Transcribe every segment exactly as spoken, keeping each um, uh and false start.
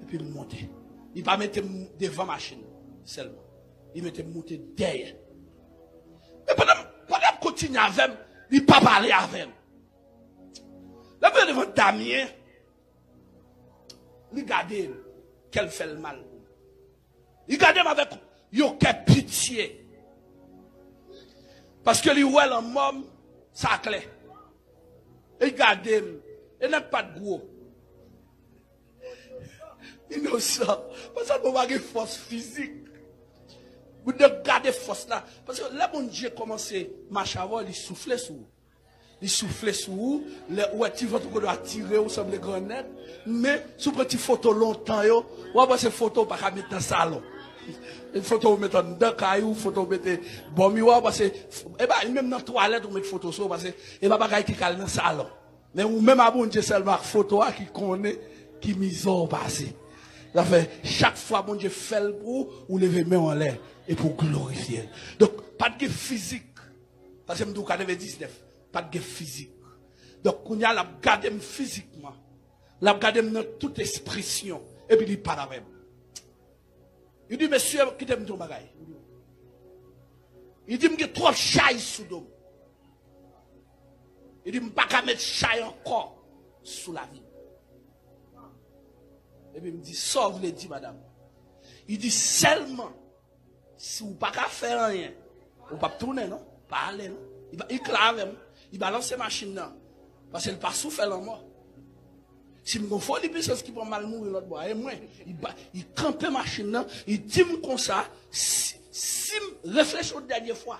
Epi m monte. Li pa mete m devan machin sèlman. Li mete m monte dèyè. Men pandan, pandan l ap kontinye avè m, li pa pale avè m. Lè m rive devan Damien, li gade m, kè l fè l mal pou m. Li gade m avèk yon kè pitye. Paske li wè lanmò m, sa klè. E li gade m, e nèg pa t gwo. Inosan. Paske nou pa gen fòs fizik. Moun nan gade fòs la. Paske lè Bondye kòmanse mache avè w, li soufle sou ou. Li soufle sou ou, lè ou wè ti vant ou kote w atire, ou sanble gran nèg. Men, si w pran ti foto lontan yo, w a wè se foto w pa ka met nan salon. E foto w met anndan kay ou, foto w mete bò miwa, w a wè se, e pa, menm nan twalèt ou met foto sou ou, paske e pa bagay ki ka al nan salon. Men ou menm a Bondye sèlman ak foto a ki konnen ki mizè w pase. Sa fè, chak fwa Bondye fè l pou ou, ou leve men w anlè epi w glorifye l. Donk, pa t gen fizik. Paske m di w katrevendiznèf, pa t gen fizik. Donk, kounye a, l ap gade m fizikman. L ap gade m nan tout ekspresyon. Epi li pale avè m. Li di, "Mesye, kite m di w yon bagay." Li di, "M gen twòp chay sou do m." Li di, "M pa ka met chay ankò sou lavi m." Epi m di, "Sa w vle di, madanm?" Li di, "Sèlman, si w pa ka fè anyen, ou p ap tounen, non. Pa ale, non." Li ba-, li kla avè m. Li balanse machin nan. Paske l pa sou fè lanmò. Si m gon foli pisans ki pran m al mouri lòt bò a, e mwen, li ba-, li kanpe machin nan, li di m konsa, si, si m reflechi yon dènye fwa,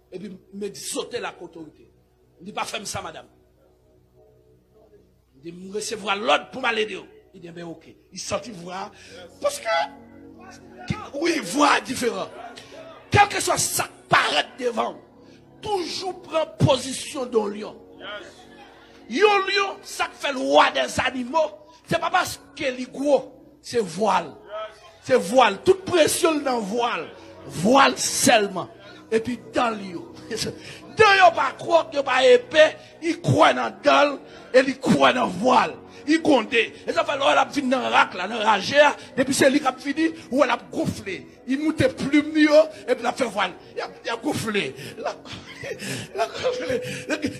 epi m egzote l ak otorite. M di, "Pa fè m sa, madanm." M di, "M resevwa lòd pou m al ede w." Li di, "Enben, oke." Li santi vwa a. Paske, ki, wi, vwa a diferan. Kèlkeswa sa k parèt devan w, toujou pran pozisyon de yon lyon. Yon lyon, sa k fè l wa dèzanimo, se pa paske li gwo, se vwa l. Se vwa l. Tout presyon l nan vwa l. Vwa l sèlman. Epi dan l yo. Dan yo pa kwòk, yo pa epe, li kwè nan dan l, e li kwè nan vwa l. Li gwonde. E sa fè lè w wè l ap vin nan rak la, nan raje a, depi se li k ap vini, ou wè l ap gonfle. Li moute plim li yo, epi l ap fè vwa l. L ap, l ap gonfle. L ap, l ap gonfle.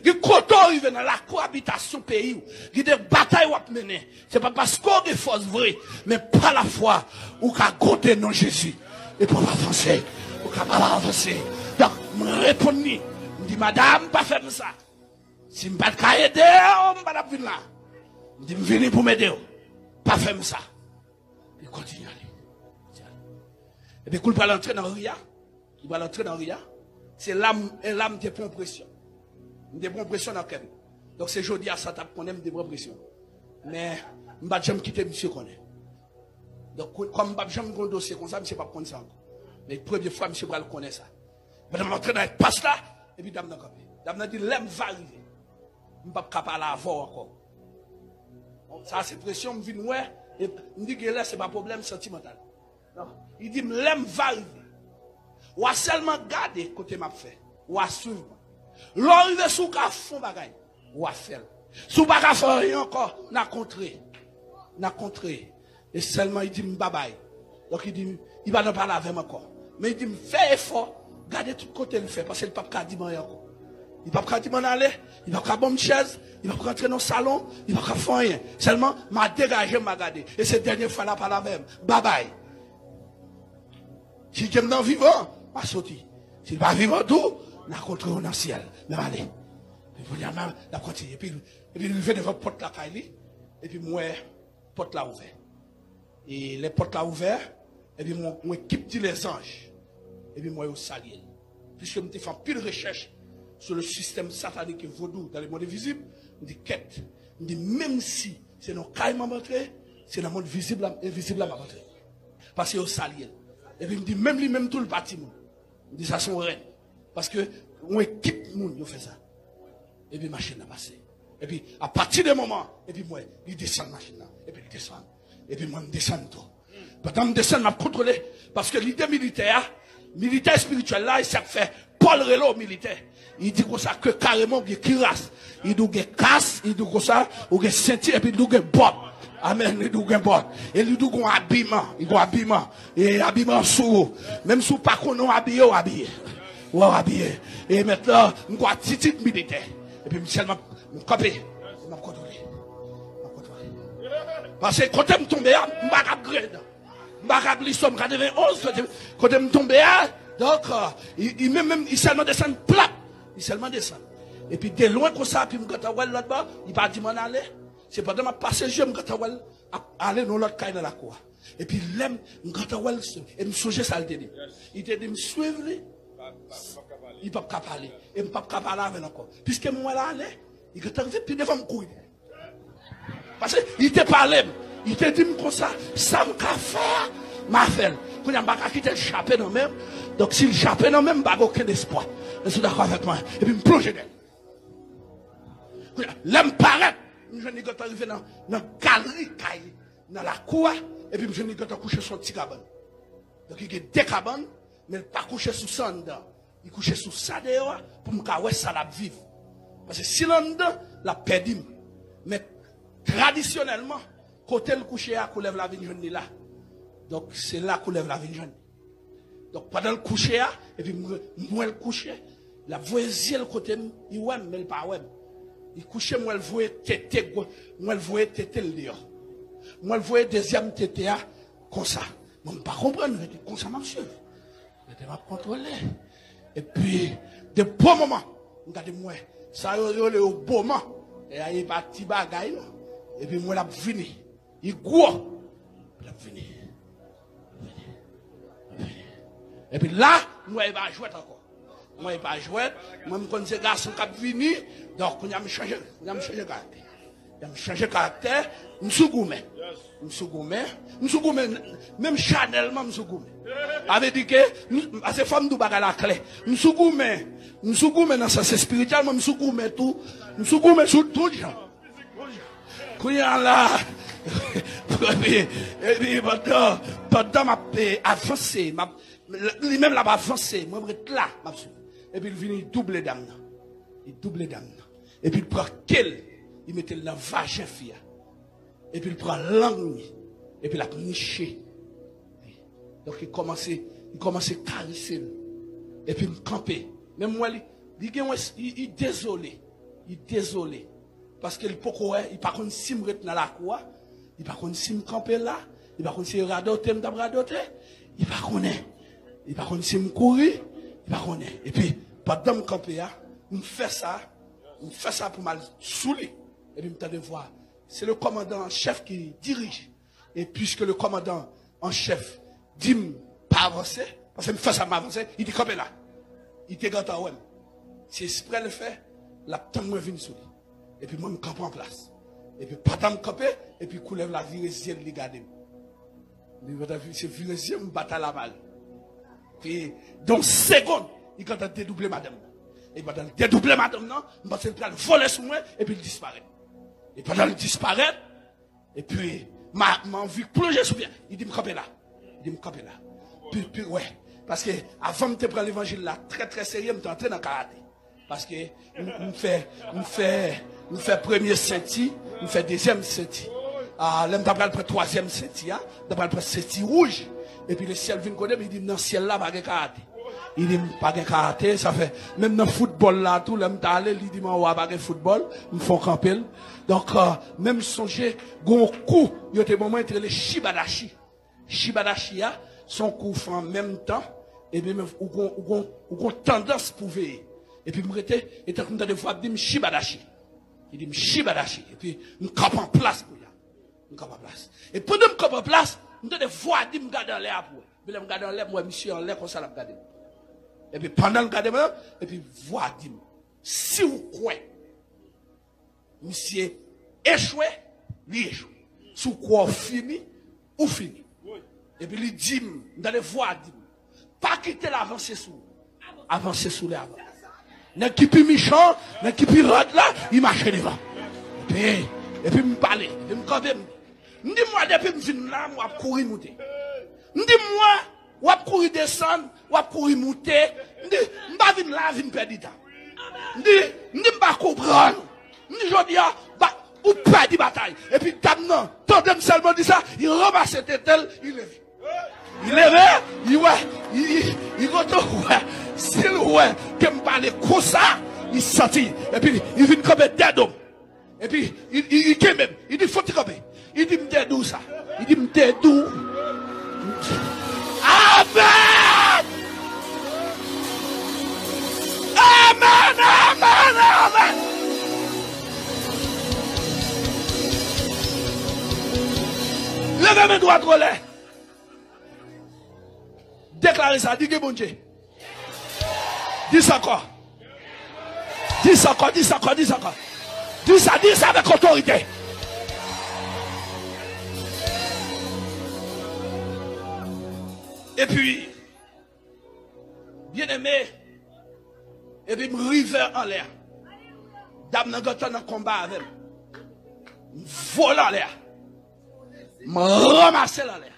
Gen kote w rive nan lakou abitasyon peyi w. Gen de batay w ap mennen. Se pa paske w gen fòs vre, men pa lafwa, ou ka gwonde non Jezi. Epi w ap avanse. Ou kapab avanse. Donk, m reponn li. M di, "Madanm, pa fè m sa. Si m pa t ka ede w, m pa t ap vin la." M di, "M vini pou m ede w. Pa fè m sa." Li kontinye ale. Epi kou l pral antre nan ri a, li pral antre nan ri a, se la m, e la m te pran presyon. M te pran presyon nan kè m. Donk se jodi a sa t ap konnen m te pran presyon. Men m pa t janm kite misye konnen. Donk kou-, kòm m p ap janm gen yon dosye konsa, misye p ap konn sa ankò. Men premye fwa misye pral konnen sa. Pandan m antre nan espas la, epi dam nan kanpe. Dam nan di, "Lè m va rive, m p ap ka pale avè w ankò." Bon, sa se presyon m vin wè, e m di, "Genlè se pa pwoblèm santimantal." Non. Li di m, "Lè m va rive, w a sèlman gade kote m ap fè. W a swiv mwen. Lè w rive, si w ka fè yon bagay, w a fè l. Si w pa ka fè anyen ankò, n a kontre. N a kontre." E sèlman li di m, "Babay." Donk li di m, li pa nan pale avè m ankò. Men li di m, "Fè efò, gade tout kote l fè, paske l p ap ka di m anyen ankò. Li p ap ka di m ann ale, li p ap ka ban m chèz, li p ap ka antre nan salon, li p ap ka fè anyen. Sèlman, m a degaje m, m a gade. E se dènye fwa l a pale avè m. Babay." Si Dye m nan vivan, m a soti. Si l pa vivan tou, n a kontre w nan syèl. Men m ale. Epi kounye a, m ap kontinye. Epi, epi l rive devan pòt lakay li. Epi m wè pòt la ouvè. E lè pòt la ouvè, epi m wè yon ekip di lèzanj. Epi m wè yo salye l. Piske m te fè anpil rechèch sou le sistèm satanik e vodou dans le monde invisible, m di, "Kèt." M di, "Menm si se nan kay m ap antre, se nan mond vizib la, envizib la m ap antre." Paske yo salye l. Epi m di, "Menm li menm tou, l pa timoun." M di, "Sa se yon rèn." Paske yon ekip moun yo fè sa. Epi machin nan pase. Epi, apati de moman, epi m wè, li desann machin nan. Epi li desann. Epi mwen, m desann tou. Pandan m desann, m ap kontwole. Paske lide militè a, militè espirityèl la, e sa k fè Pòl rele w militè. Li di konsa ke kareman ou gen kiras. Li di w gen kas, li di w konsa, ou gen senti, epi li di w gen bòb. Amèn. Li di w gen pòt. E li di w gen abiman. Li gen abiman. E abiman sou ou. Menm si w pa konnen w abiye, w abiye. Wè w abiye. E mentnan, m gen atitid militè. Epi m sèlman, m kanpe. M ap kontwole. M ap kontwole. Paske kote m tonbe a, m pa ka upgrade. M pa ka plis sòm katrevenn onz, kote, kote m tonbe a. Donk, euh, li, li menm, menm, li sèlman desann, plap. Li sèlman desann. Epi de lwen konsa, epi m gentan wè l lòt bò, li pa di m ann ale. Se pandan m ap pase je, m gentan wè l ap ale nan lòt kay nan lakou a. Epi lè m, m gentan wè l, e m sonje sa l te di m. Li te di m swiv li, li p ap ka pale. E m p ap ka pale avè l ankò. Piske m wè l ale, li gentan rive pi devan m kouri. Paske li te pale m. Li te di m konsa, sa m ka fè a, m a fè l. Kounye a, m pa ka kite l chape nan men m. Donk, si l chape nan men m, m pa gen okenn espwa. Èske w dakò avèk mwen? Epi m plonje dèyè l. Kounye a, lè m parèt, m jwenn li gentan rive nan, nan galri kay, nan lakou a, epi m jwenn li gentan kouche sou yon ti kabann. Donk, li gen de kabann, men l pa kouche sou sa anndan. Li kouche sou sa deyò a pou m ka wè sa l ap viv. Paske si l anndan, l ap pèdi m. Men tradisyonèlman, kote l kouche a, koulèv la vin jwenn li la. Donk, se la koulèv la vin jwenn li. Donk, pandan l kouche a, epi m, m wè l kouche, l ap voye zye l kote m, li wè m, men l pa wè m. Li kouche, m wè l voye tete, gwo, m wè l voye tete l deyò. M wè l voye dezyèm tete a, konsa. Mwen, m pa konprann, rete konsa m ap swiv. Rete m ap kontwole. Epi, de bon moman, m gade m wè. Sa yo rele yo boman. E a, e pa ti bagay, non. Epi, m wè l ap vini. Li gwo. L ap vini. L ap vini. L ap vini. Epi la, m wè e pa jwèt ankò. M wè e pa jwèt. Mwen, m konn se gason k ap vini. Donk, kounye a, m chanje. Kounye a, m chanje karaktè. Kounye a, m chanje karaktè. M sou goumen. M sou goumen. M sou goumen. Menm chanèlman, m sou goumen. Sa vle di ke, m, se fò m di w bagay la klè. M sou goumen. M sou goumen nan sans espirityèl, men m sou goumen tou. M sou goumen sou tout jan. Kounye a la, epi, epi pandan, pandan m ap, eh, avanse, m ap, li menm l ap avanse, mwen m ret la, m ap swiv. Epi l vini, li double dam nan. Li double dam nan. Epi l pran ke l, li mete l nan vajen fi a. Epi l pran lang li, epi l ap niche. Donk, li kòmanse, li kòmanse karese l. Epi m kanpe. Men m wè li, li gen yon, li, li dezole. Li dezole. Paske li poko wè, li pa konn si m ret nan lakou a. Li pa konn si m kanpe la. Li pa konn si radote m t ap radote. Li pa konnen. Li pa konn si m kouri. Li pa konnen. Epi, pandan m kanpe a, m fè sa. M fè sa pou m al sou li. Epi m tande vwa. Se le kòmandan an chèf ki dirije. E piske le kòmandan an chèf di m pa avanse, paske m fè sa m avanse, li te kanpe la. Li te gentan wè m. Se espre l fè, l ap tann mwen vin sou li. Epi mwen, m kanpe an plas. Epi pandan m kanpe, epi koulèv la vire zye l, li gade m. Li pa ta vi-, se vire zye m, m pa ta la pale. Epi, dan yon segonn, li gentan dedouble madanm nan. E pandan l dedouble madanm nan, m panse l pral vole sou mwen, epi l disparèt. E pandan l disparèt, epi, m a, m anvi plonje sou pye. Li di m kanpe la. Li di m kanpe la. Pi, pi, wè. Paske avan m te pran levanjil la trè, trè serye, m te antre nan karate. Paske m, m fè, m fè, m fè premye senti, m fè dezyèm senti. A, lè m ta pral pran twazyèm senti a, m ta pral pran senti wouj. Epi lesyèl vin kote m, li di m nan syèl la pa gen karate. Li di m pa gen karate, sa fè, menm nan foutbòl la tou, lè m t ale, li di m anwo a pa gen foutbòl, m fè yon kanpe l. Donk, euh, men m sonje, gen yon kou, yo te ban mwen, te rele Shibadashi. Shibadashi a, se yon kou w fè an menm tan, epi men ou gon, ou gon, ou gon tandans pou veye. Epi m rete, e tankou m tande vwa ap di m Shibadashi. Li di m Shibadashi. Epi m kanpe an plas kounye a. M kanpe an plas. E pandan m kanpe an plas, m tande vwa di m gade anlè a pou wè. Epi lè m gade anlè, m wè misye anlè konsa l ap gade m. Epi pandan l gade mwen, epi vwa di m, si w kwè misye echwe, li echwe. Si w kwè w fini, ou fini. Epi li di m, m tande vwa di m, pa kite l avanse sou ou. Avanse sou li avan. Nèg ki pi michan, nèg ki pi rèd la, li mache devan. Epi, epi m pale, epi m kanpe, m di, m di m wè depi m vin la, m w ap kouri moute. M di m wè, w ap kouri desann, w ap kouri moute. M di, m pa vin la vin pèdi tan. M di, m di m pa konprann. M di jodi a, ba, Ou pèdi batay. Epi dam nan, tande m sèlman di sa, li ranmase tete l, li leve. Li leve, li wè, li, li, li kontan wè. Si l wè ke m pale konsa, li santi. Epi li vin kanpe dèyè do m. Epi li, li, li kenbe m. Li di, "Fò w ti kanpe." Li di, "M te di w sa." Li di, "M te di w." Amèn! Amèn, amèn, amèn! Leve men dwat w anlè. Deklare sa, di gen Bondye. Di sa ankò. Di sa ankò, di sa ankò, di sa ankò. Di sa, di sa avèk otorite. Epi, byeneme, epi m rive anlè a. Dam nan gentan nan konba avè m. M vole anlè a. M ranmase l anlè a.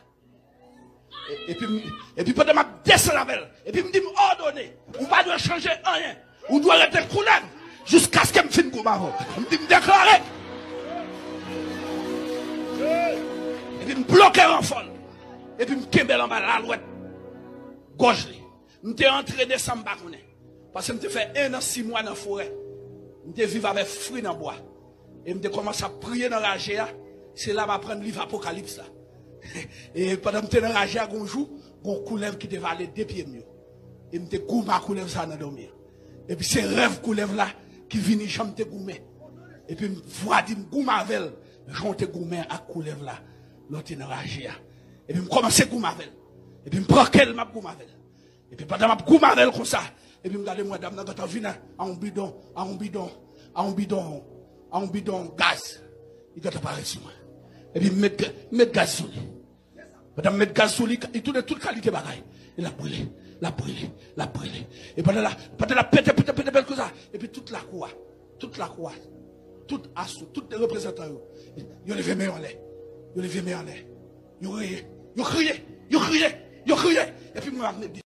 E- Epi, m- epi pandan m ap desann avè l, epi m di m òdone, ou pa dwe chanje anyen. Ou dwe rete koulèv jiskaske m fin goumen avè w. M di m deklare. Epi m bloke ranfò l. Epi m kenbe l anba lalwèt gòj li. M te antre de sa m pa konnen. Paske m te fè en an sis mwa nan forè. M te viv avèk fri nan bwa. E m te kòmanse ap priye nan raje a. Se la m aprann liv Apokalips la. E pandan m te nan raje a, gon jou, gon koulèv ki te vale de pye m yo. E m te goumen ak koulèv sa nan dòmi an. Epi se rèv koulèv la ki vini jan m te goumen. Epi m vwa di m goumen avè l, jan w te goumen ak koulèv la, lè w te nan raje a. Epi m kòmanse goumen avè l. Epi m pran kè l, m ap goumen avè l. Epi pandan m ap goumen avè l konsa, epi m gade m wè dam nan gentan vin a, a yon bidon, a yon bidon, a yon bidon, a yon bidon gaz. Li gentan parèt sou mwen. Epi m met, ga- m met gaz sou li. Pandan m met gaz sou li, li tounen tout kalite bagay. E l ap brile, l ap brile, l ap brile. E pandan la, pandan l ap pete, pete, pete, pete konsa, epi tout lakou a, tout lakou a, tout asou, tout reprezantan yo, yo leve men yo anlè. Yo leve men yo anlè. Yo reye, yo kriye, yo kriye, yo kriye. Epi mwen ap met